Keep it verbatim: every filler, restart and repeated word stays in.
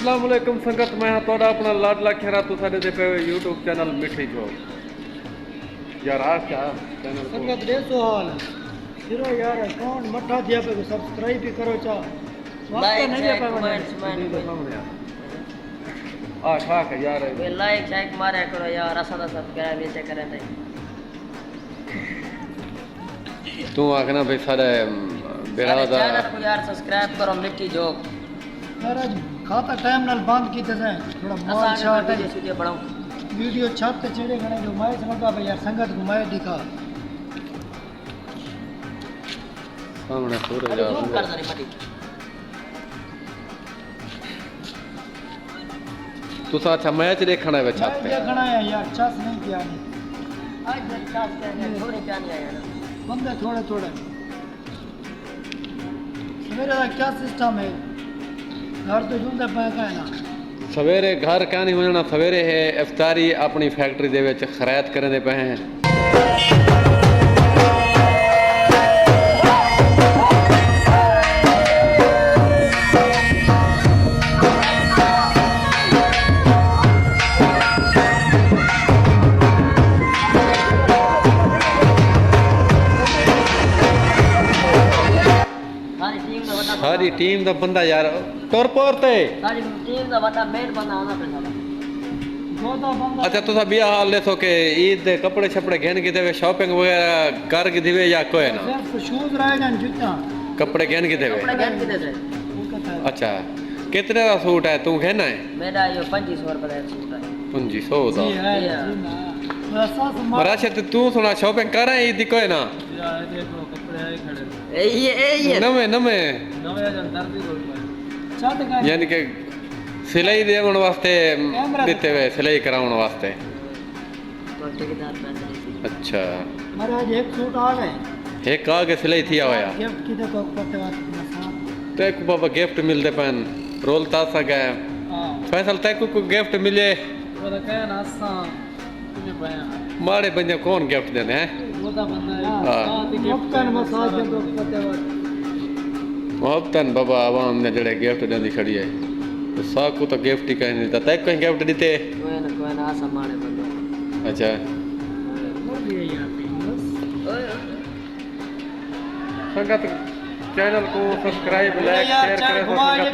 السلام علیکم سنگت، میں ہاں تہاݙا اپݨا لاݙلا کھیرا، تساں ݙیہدے پئے ہو یوٹیوب چینل مٹھی جھوک۔ یار آ کیا چینل کوں؟ سنگت ݙیسو حال، پھرو یار، اکاؤنٹ مٹھا تھیا پئے، سبسکرائب بھی کرو چا۔ وقت لائک، نہیں شیئر، پئے وݨ۔ کمنٹ، شمنٹ۔ آ کھا کے یار۔ وے لائک شائک ماریا کرو یار، اساں دا سبسکرائب ویسے کریں تے۔ توں آکھنا بھئی ساݙے، ام، بھرا ساݙے دا چینل کوں یار سبسکرائب کرو، مٹھی جھوک۔ یار، اڄ کھاتا ٹائم نال بند کیتے سے، تھوڑا اساں موبائل اڳے شارٹ ہے۔ ویڈیو شیڈیو بݨاؤں۔ ویڈیو چھت تے چڑھے کھڑے جو میچ لڳا پئے یار، سنگت کوں میچ ݙکھا۔ سامݨے سورج اڳے آ زوم ڳئے۔ کر ذرا مٹی۔ تساں اچھا میچ ݙیکھݨ آئے وے چھت میچ تے؟ ݙیکھݨ آئے ہیں یار، چس نہیں پیا نہیں۔ اڄ چس کیا نہیں، تھوڑی کیا نہیں آیا نا۔ بندے تھوڑے تھوڑے۔ سویرے دا کیا سسٹم ہے؟ گھر تو جلدے پئے کائے نا؟ سویرے گھر کائے نہیں ونڄݨا، سویرے ہے افطاری اپݨی فیکٹری دے وچ خرید کریندے پئے ہیں۔ ساری ٹیم دا وݙا بندہ۔ ساری ٹیم دا بندہ یار، ٹر پور تے۔ ساری ٹیم دا وݙا مین بندہ آندا پیا ساݙا۔ اچھا، تساں ٻیا حال ݙیسو کہ عید دے کپڑے شپڑے گھن گھدے وے، شاپنگ وغیرہ کر گھدی وے یا کوئے نا؟ صرف شوز رہ ڳئے، جتیاں۔ کپڑے گھن گھدے وے؟ کپڑے گھن گھدے سے۔ اچھا، کتنے دا سوٹ ہے توں گھن آئے؟ میݙا ایہو پنجی سو روپے دا سوٹ ہے۔ پنجی سو دا؟ جی ہے، جی ہاں۔ جی نا۔ راشد، توں سݨا، شاپنگ کر آئے عید دی کوئے نا؟ یار، اے ݙیکھو، کپڑے آئے کھڑے۔ اے ہی ہے، اے ہی ہے۔ نویں، نویں۔ نویں جن درزی کول پائے۔ یعنی کہ سلائی ݙیوݨ واسطے ݙتے وے، سلائی کراوݨ واسطے۔ اچھا۔ مہاراج، ہک سوٹ آ ڳئے۔ ہک آ ڳئے، سلائی تھیا ہویا۔ گفٹ کیتے تو پتے واسطے ݙساں۔ تیکوں بابا گفٹ ملدے پئن، رول تاں اساں ڳئے۔ ہاں۔ فیصل، تیکوں کوئی گفٹ ملے؟ وہ تاں کہے نا اساں۔ ماڑے بندے کون گفٹ ݙیندے ہیں؟ ہاں۔ محبتاً مساجد۔ محبتاً بابا عوام نے جڑے گفٹ ݙیندی کھڑی ہے۔ تے ساکوں تاں گفٹ ہی کہیں نہیں ݙتا۔ تیکوں کہیں گفٹ ݙتے؟ کوئی نہ، کوئی نہ، اساں ماڑے بندے۔ اچھا۔ سنگت، چینل کوں سبسکرائب، لائک، شیئر کرے سو سنگت۔